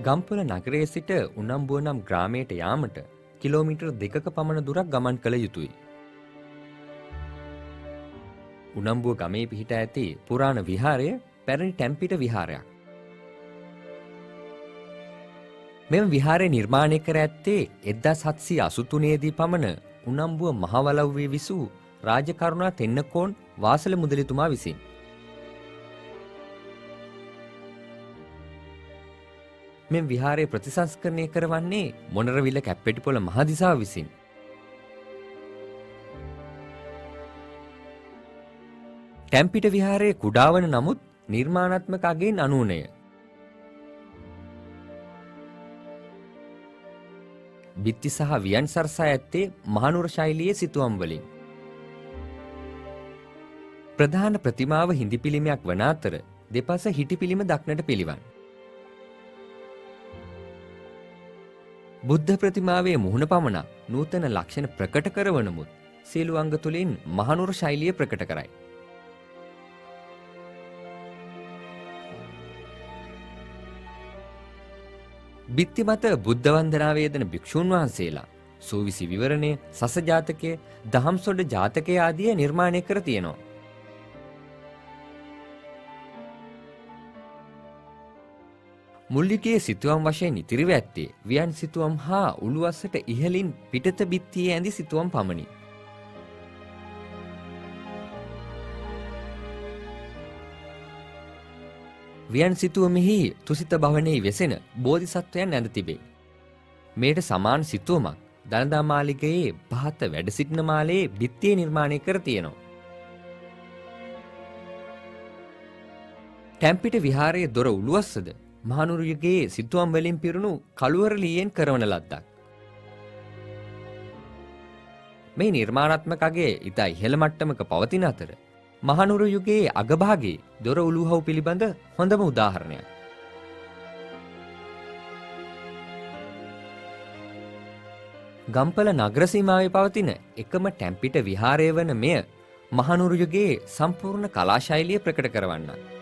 ගම්පොළ නගරයේ සිට උනම්බුව නම් ග්‍රාමයට යාමට කිලෝමීටර් 2ක පමණ දුරක් ගමන් කළ යුතුයි. උනම්බුව ගමේ පිහිටා ඇති පුරාණ විහාරය පැරණි ටැම්පිට විහාරයක්. මෙම විහාරය නිර්මාණය කර ඇත්තේ 1783 දී පමණ උනම්බුව මහවලව්වේ විසූ රාජකරුණා තෙන්නකෝන් වාසල මුදලිතුමා විසින්. මෙම විහාරය ප්‍රතිසංස්කරණය කරවන්නේ මොනරවිල කැප්පෙටිපොළ මහදිසාව විසින්. ටැම්පිට විහාරයේ කුඩා වන නමුත් නිර්මාණාත්මක අගයෙන් අනූනය. බිත්ති සහ වියන් සරසා ඇත්තේ මහනුවර ශෛලියේ සිතුවම් වලින්. ප්‍රධාන ප්‍රතිමාව හිඳි පිළිමයක් වන අතර දෙපස හිටි පිළිම දක්නට පිළිවන්. බුද්ධ ප්‍රතිමාවේ මුහුණ පමණක් නූතන ලක්ෂණ ප්‍රකට කරවනමුත් සියලු අංග තුළින් මහනුවර ශෛලිය ප්‍රකට කරයි. බිත්ති මත බුද්ධ වන්දනාවේ යෙදෙන භික්ෂූන් වහන්සේලා සූවිසි විවරණය, සස ජාතකය, දහම්සොඬ ජාතකය ආදිය නිර්මාණය කර තියෙනවා. මුල් යුගයේ සිතුවම් වශයෙන් ඉතිරිව ඇත්තේ වියන් සිතුවම් හා උළුවස්සට ඉහළින් පිටත බිත්තියේ ඇඳි සිතුවම් පමණි. වියන් සිතුවමෙහි තුසිත භවනයේ වෙසෙන බෝධිසත්වයන් ඇඳ තිබේ. මෙයට සමාන සිතුවමක් දළදා මාලිගයේ පහත වැඩ සිටින මාලයේ බිත්තියේ නිර්මාණය කර තියෙනවා. ටැම්පිට විහාරයේ දොර උළුවස්සද මහනුවර යුගයේ සිතුවම් වලින් පිරුණු කළුවර ලීයෙන් කරවන ලද්දක්. මේ නිර්මාණාත්මක අගය ඉතා ඉහළ මට්ටමක පවතින අතර මහනුවර යුගයේ අගභාගයේ දොර උළුහව් පිළිබඳ හොඳම උදාහරණයක්. ගම්පල නගර සීමාවේ පවතින එකම ටැම්පිට විහාරය වන මෙය මහනුවර යුගයේ සම්පූර්ණ කලා ශෛලිය ප්‍රකට කරවන්නක්.